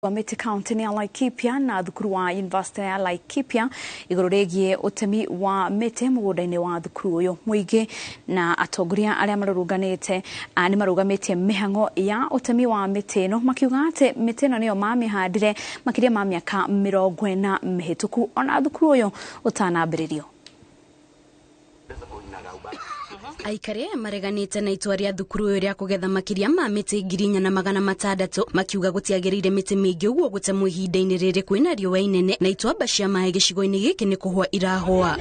Wa mĩtĩ kaunti-inĩ ya Laikipia na thukuru wa University ya Laikipia igũrũ rĩgiĩ ũtemi wa mĩtĩ mũgũnda-inĩ wa thukuru ũyũ. Mũingĩ na atongoria arĩa marũrũnganĩte nĩ marũgamĩtie mĩhang'o ya ũtemi wa mĩtĩ ĩno, makiuga atĩ mĩtĩ ĩno nĩyo mamĩhandire makĩria ma mĩaka 40 mĩhĩtũku ona thukuru ũyũ ũtanambĩrĩrio. Aikari aya mareganĩte na itua rĩa thukuru ũyũ rĩa kũgetha makĩria ma mĩtĩ 4600, makiuga gũtiagĩrĩire mĩtĩ mĩingĩ ũguo gũtemwo ihinda-inĩ rĩrĩ kwĩna riũa inene na ituamba cia maĩ gĩcigo-inĩ gĩkĩ nĩ kũhũa irahũa.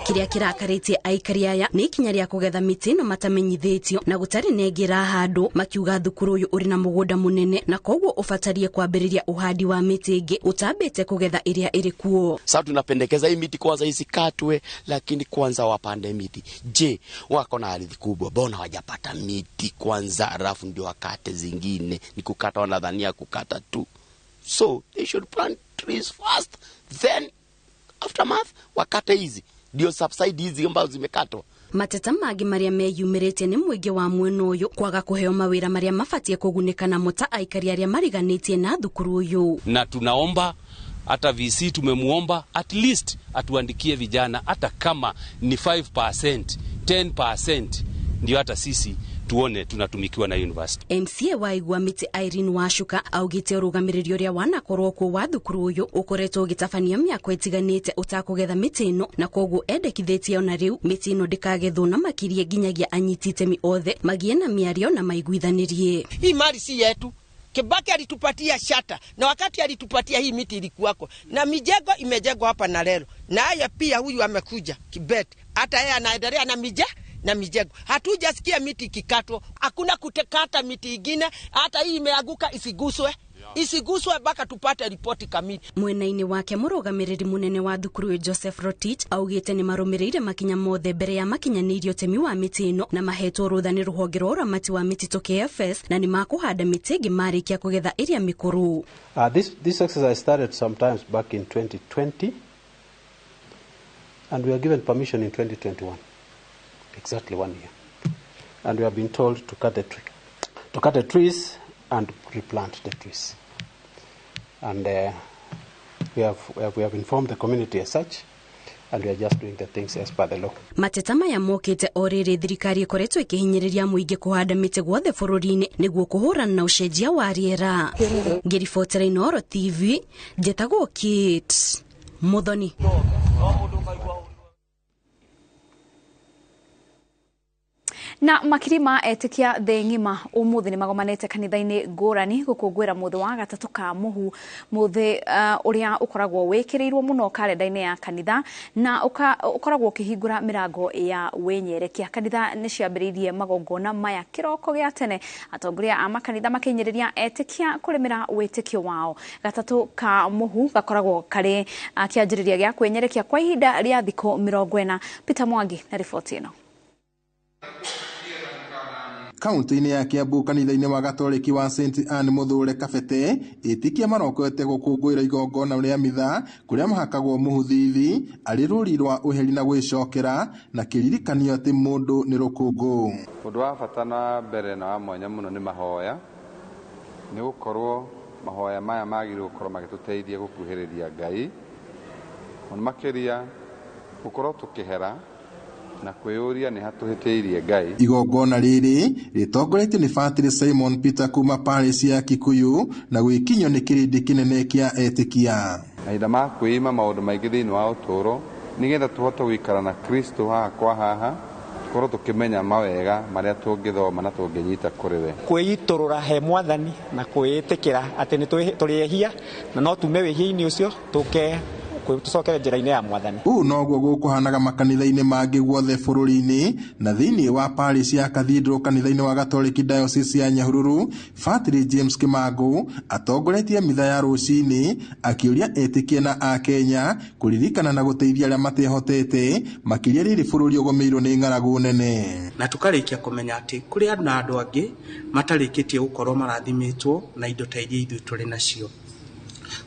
Kĩrĩa kĩrakarĩtie aikari aya nĩ ikinya rĩa kũgetha mĩtĩ ĩno matamenyithĩtio na gũtarĩ na ĩngĩ ĩrahandwo, makiuga thukuru ũyũ ũrĩ na mũgũnda mũnene na koguo ũbatarie kwambĩrĩria ũhandi wa mĩtĩ ĩngĩ ũtambĩte kũgetha ĩrĩa ĩrĩ kuo. Sasa tunapendekeza hii miti kwanza isikatwe, lakini kwanza wapande miti. Je, wako na ardhi kubwa, mbona hawajapata miti kwanza alafu ndio wakate zingine? Ni kukata, wanadhania kukata tu. So they should plant trees first, then aftermath wakate hizi ndio subside hizi ambazo zimekatwa. Mateta mangĩ marĩa meyumĩrĩtie nĩ mũingĩ wa mwena ũyũ kwaga kũheo mawĩra marĩa mabatie kũgunĩka namo ta aikari arĩa mariganĩtie na thukuru ũyũ. Na tunaomba hata VC tumemuomba at least atuandikie vijana hata kama ni 5%, 10% ndio hata sisi tuone tunatumikiwa na university. MCA wa Igua Mĩtĩ Irene Wacuka augĩte ũrũgamĩrĩri ũrĩa wanakorwo kuo wa thukuru ũyũ ũkoretwo ũgĩtabania mĩako ĩtiganĩte ũtakũgetha mĩtĩ ĩno, na koguo endekithĩtie ona rĩu mĩtĩ ĩno ndĩkagethwo na makĩria nginyagia anyiti itemi othe magĩe na mĩario na maiguithanĩrie. Hii mali si yetu. Kibaki alitupatia shata, na wakati alitupatia hii miti ilikuwako na mijengo imejengwa hapa na leo, na haya pia huyu amekuja Kibet, hata yeye anaendelea na na mijengo. Hatujasikia miti ikikatwa, hakuna kutekata miti ingine, hata hii imeanguka isiguswe. Isiguswe mpaka tupate ripoti kamili. Mwena-inĩ wake mũrũgamĩrĩri mũnene wa thukuru ũyũ Joseph Rotich augĩte nĩ marũmĩrĩire makinya mothe mbere ya makinyanĩirie ũtemi wa mĩtĩ ĩno na mahetwo rũtha nĩ rũhonge rwa ũramati wa mĩtitũ KFS na nĩ makũhanda mĩtĩ ĩngĩ marĩkia kũgetha ĩrĩa mĩkũrũ. This exercise started sometimes back in 2020 and we were given permission in 2021. Exactly 1 year, and we have been told to cut the tree, to cut the trees and replant the trees, and we have informed the community as such, and we are just doing the things as per the law. Mateta maya mokĩte o rĩrĩ thirikari ĩkoretwo ĩkĩhinyĩrĩria mũingĩ kũhanda mĩtĩ guothe bũrũri-inĩ nĩguo kũhũrana na ũcenjia wa rĩera. Ngĩribotera Inooro TV, njĩtagwo Kate Muthoni. Na makiri ma etĩkia thĩ ng'ima ũmũthĩ nĩ magomanĩte kanitha-inĩ ngũrani gũkũngũĩra mũthĩ wa gatatũ ka mũhu, mũthĩ ũrĩa ũkoragwo wĩkĩrĩirwo mũno karenda-inĩ ya kanitha na ũkoragwo ũkĩhingũra mĩrango ya wĩnyerekia. Kanitha nĩ ciambĩrĩirie magongona maya kĩroko gĩa tene, atongoria a makanitha makĩhinyĩrĩria etĩkia kũrĩmĩra wĩtĩkio wao. Gatatũ ka mũhu gakoragwo karĩ kĩanjĩrĩria gĩa kwĩnyerekia kwa ihinda rĩa thikũ 40. Peter Mwangi na riboti ĩno. Kaunti-inĩ ya Kiambu kanitha-inĩ wa Gatoreki wa St Anne Muthure Kabete, ĩtĩkia marokete gũkũngũĩra igongona rĩa mitha kũrĩa mahakagwo mũhuthithi arĩ rũri rwa ũheri na gwĩcokera na kĩririkanio atĩ mũndũ nĩ rũkũngũ. Ũndũ wa bata na mbere na wa mwanya mũno nĩ mahoya, nĩ gũkorwo mahoya maya magĩrĩirwo gũkorwo magĩtũteithia gũkuhĩrĩria Ngai, mũno makĩria gũkorwo tũkĩhera na kwĩyũria nĩ hatũhĩtĩirie Ngai. Igongona rĩrĩ rĩtongoretio nĩ Father Simon Peter kuma parish ya Kikuyu na gwĩkinyio nĩ kĩrĩndĩ kĩnene kĩa etĩkia. Mahinda ma kwĩima maũndũ maingĩ thĩinĩ wa ũtũũro nĩgetha tũhote gũikara na Kristo haha kwa haha, tũkorwo tũkĩmenya mawega marĩa tũngĩthoma na tũngĩnyita kũrĩ we. Kwĩitũrũra he Mwathani na kwĩĩtĩkĩra atĩ nĩ tũrĩ ehia na no tume wĩhia-inĩ ũcio tũke tũcokere njĩra-inĩ ya Mwathani. Ũũ noguo gũkũhanaga makanitha-inĩ mangĩ guothe bũrũri-inĩ na thĩinĩ wa parish ya Cathedral kanitha-inĩ wa Gatoreki Diocese ya Nyahururu, Father James Kimangũ atongoretie mitha ya rũcinĩ akĩũria etĩkia na akenya kũririkana na gũteithia arĩa matehotete makĩria rĩrĩ bũrũri ũgũmĩirwo nĩ ng'aragu nene. Na tũkarĩkia kũmenya atĩ kũrĩ na andũ angĩ matarĩkĩtie gũkorwo marathimĩtwo na indo ta iria ithuĩ tũrĩ nacio.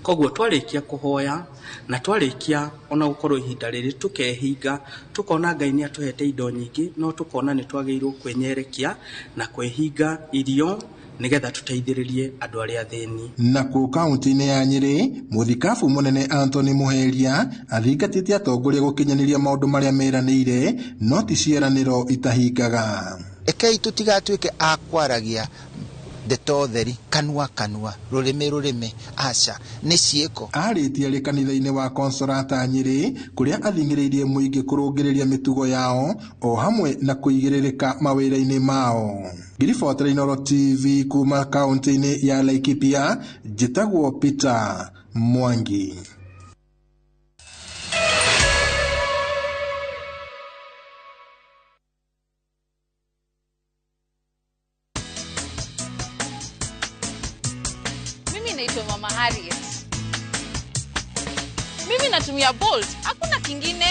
Koguo twarĩkia kũhoya na twarĩkia ona gũkorwo ihinda rĩrĩ tũkehinga tũkona Ngai nĩ atũhete indo nyingĩ, no tũkona nĩ twagĩrĩirwo kwĩnyerekia na kwĩhinga irio Nĩgetha tũteithĩrĩrie andũ arĩa athĩni. Nakuo kaunti-inĩ ya Nyĩrĩ, mũthikabu mũnene Anthony Muheria athingatĩte atongoria gũkinyanĩria maũndũ marĩa meranĩire no ti ciĩranĩro itahingaga. Rekei tũtigatuĩke a kwaragia ndeto theri kanua kanua, rũrĩmĩ rũrĩmĩ, aca, nĩ ciĩko. Arĩtie arĩ kanitha-inĩ wa Consolata Nyĩrĩ kũrĩa athing'ĩrĩirie mũingĩ kũrũngĩrĩria mĩtugo yao o hamwe na kũigĩrĩrĩka mawĩra-inĩ mao. Ngiribotera Inooro TV kuma kaunti-inĩ ya Laikipia, njĩtagwo Peter Mwangi. Mimi naitwa Mama Harriet. Mimi natumia Bolt, hakuna kingine.